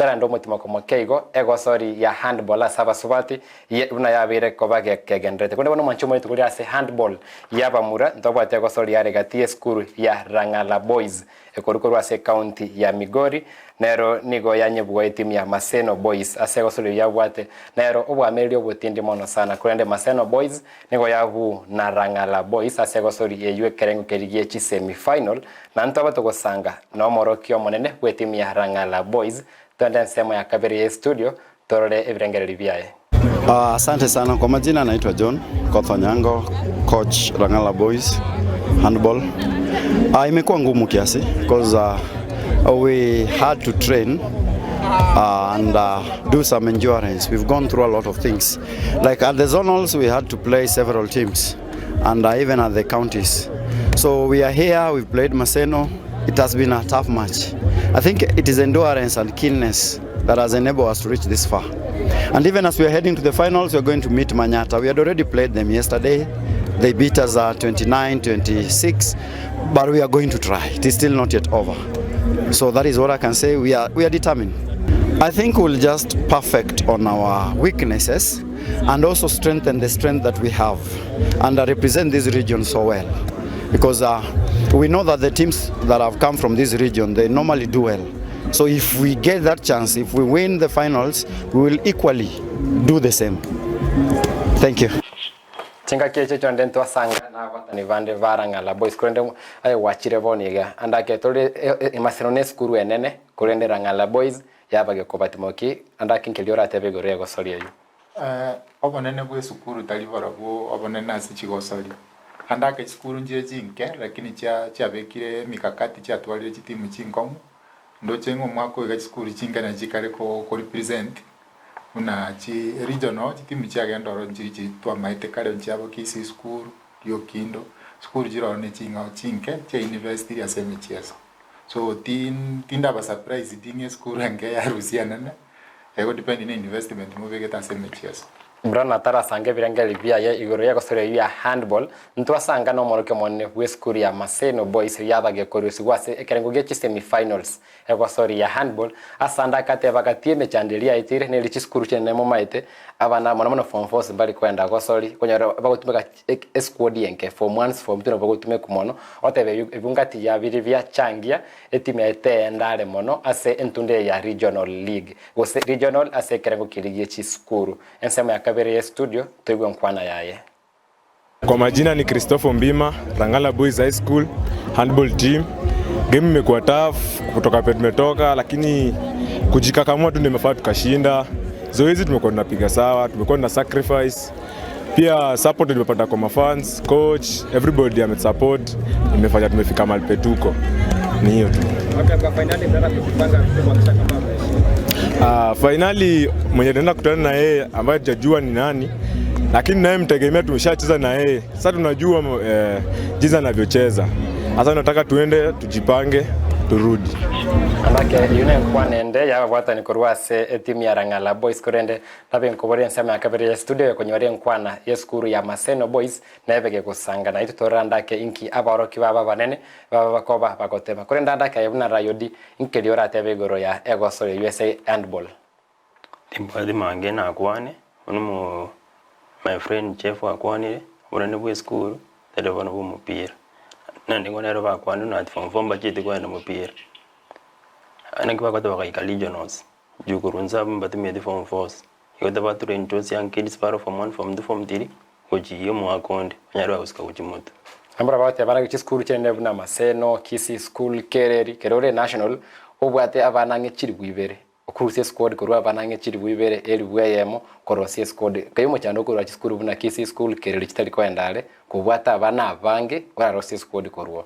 Torende omotimoko moke igo, egosori ya handball ase abasubati ye buna yabeire koba gekegenderete. Korende bono omwanchi omoito koria ase handball y'abamura ntobwate egosori yare gati y'esukuru ya Rang'ala Boys ekorwa korwa ase ecounty ya Migori nero nigo yanyebugwa etimu ya Maseno Boys ase egosori eyio yabwate nero obwamereri obotindi mono sana korende Maseno Boys nigo yabuu na Rang'ala Boys ase egosori eyio ekerengo keria gie chisemi final na ntobe togosanga na omorokia omonene bw'etimu ya Rang'ala Boys twende ensemo ya kabere y'estudio Torore ebirengererio biaye. Asante sana kwa majina naitwa John Koth Onyango, coach Rang'ala Boys handball. Uh, imekuwa ngumu kiasi because uh, we had to train uh, and uh, do some endurance. We've gone through a lot of things. Like at the zonals, we had to play several teams and uh, even at the counties. So we are here, we've played Maseno. It has been a tough match. I think it is endurance and keenness that has enabled us to reach this far. And even as we are heading to the finals, we are going to meet Manyata. We had already played them yesterday. They beat us uh, 29 26, but we are going to try. It is still not yet over. So that is what I can say. We are, we are determined. I think we'll just perfect on our weaknesses and also strengthen the strength that we have and uh, represent this region so well. Because uh, we know that the teams that have come from this region, they normally do well. So if we get that chance, if we win the finals, we will equally do the same. Thank you. Chingaki echi chionde ntwasanga nabatani bande ba Rang'ala Boys korende aye gwachire bono iga ande ake tore emasero ne esukuru enene korende Rang'ala Boys yaba gekobatimoki ande ake nkeria oratebe igoro y'egosori eyio. Obonene bw'esukuru tari borobwo obonene ase chigosori. Ande ake chisukuru nchire chinke lakini chia chiabekire emikakati chiatwarire chitimu chinkong'u. Ndoche ng'a omwaka oyo iga chisukuru chinke nachi chikare ko korepresent buna chi regional chitimu chiagenda ororo nchiri chiri twamaete kare nchiabo Kisii school, Riokindo, sukuru chire ororo ne ching'ao chinke chia university ase emechieso. So tin tindaba surprised ng'a esukuru enke yarusia enene, ego depend ne investment mobegete ase emechieso. Brown atarasanga ebirengererio biaye igoro y'egosori eyio ya handball, ntwasanga nomorokia omonene bw'esukuru ya Maseno Boys yabagia korusigwa ase ekerengo gie chisemi finals egosori ya handball ase ande agateba gati emechando eria yaeteire neri chisukuru chinene momaete abana mono mono form fours mbari koenda gosori konyora bagotumeka esquad enke form ones form two nabo bagotumekwa mono oteba ebio ngati ya biria biachangia etimu yaye teenda are mono ase entunda eye ya regional league gose regional ase ekerengo keria gie chisukuru. Ensemo ya kabere ye studio toigwe nkwana yaye. Kwa majina ni Christopher Mbima, Rang'ala Boys High School handball team. Game imekuwa tough kutoka pe tumetoka, lakini kujikakamua tu ndio imefaa tukashinda. Zoezi tumekuwa tunapiga sawa, tumekuwa tuna sacrifice pia support tumepata kwa mafans, coach, everybody amesupport, imefanya tumefika mahali petuko. Ni hiyo tu. Uh, finali mwenye tunaenda kutana na yeye ambaye tujajua ni nani, lakini naye mtegemea, tumeshacheza na yeye sasa, tunajua eh, jinsi anavyocheza. Sasa tunataka tuende tujipange, turudi. Andake eyio nenkwana ende yababwatani korwa ase etimu ya Rang'ala Boys korende nabe nkobora ensemo ya kabere ya studio ekonyora enkwana yesukuru ya Maseno Boys nebe gegosanga naitwe torore andake inki abaorokia babo abanene baba bakoba bagoteba. Korende andake aye buna Rayodi nkeria oratebe igoro ya egosori ya USA Handball. Timbwati mange nakwane, buna omo my friend Jeff akwanire, obonene bwa esukuru tari bono bwa omopira. Naende nigo nere bakwanire buna ati form four mbachieti kogenda omopira. Naki bagoeta bagaika regionals, juu korwa inse abwo mbatumeti form fours. Igo tabatrain those young kids bare form one, form two, form three, gochia omwaka onde, banyare bagosuka gochia motwe. Nabwo bagoteba barabwo chisukuru chiaye buna Maseno, Kisii School, Kereri, kero ore national obwate abana ang'e chilifu ibere, okorusia esquad korwa abana ang'e chilifu ibere, elifu eyemo korosia esquad. Kai omochando okorwa chisukuru buna Kisii School, Kereri chitari koenda are, kobwate abana abange orarosie esquad korwa oo.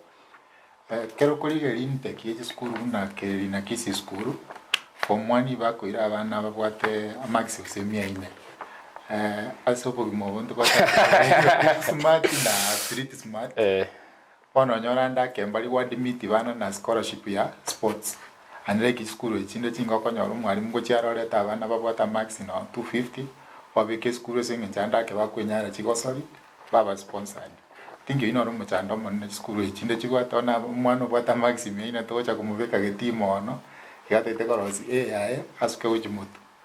Ekero okorigereria intake ye chisukuru buna Kereri na Kisii School, form one bakoira abana babwate amarks gose mia ine. Ase obogima obo ntobwate book smart na street smart, bono onyore ande ake mbari go admit bana na scholarship ya sports. Unlike chisukuru echi chinde chinga okonyora omwalimu ngochia arorete abana babwate amarks noo 250, obabeka esukuru ase eng'encho ande ake bakwenyara chigosori, baba sponsored. Tinki oyio noro omochando omonene chisukuru echi chinde chibwate one aba omwana obwate amarks mia ine togocha komobeka getii mono. Iga atagete korosia A yaye asuke gochia motwe.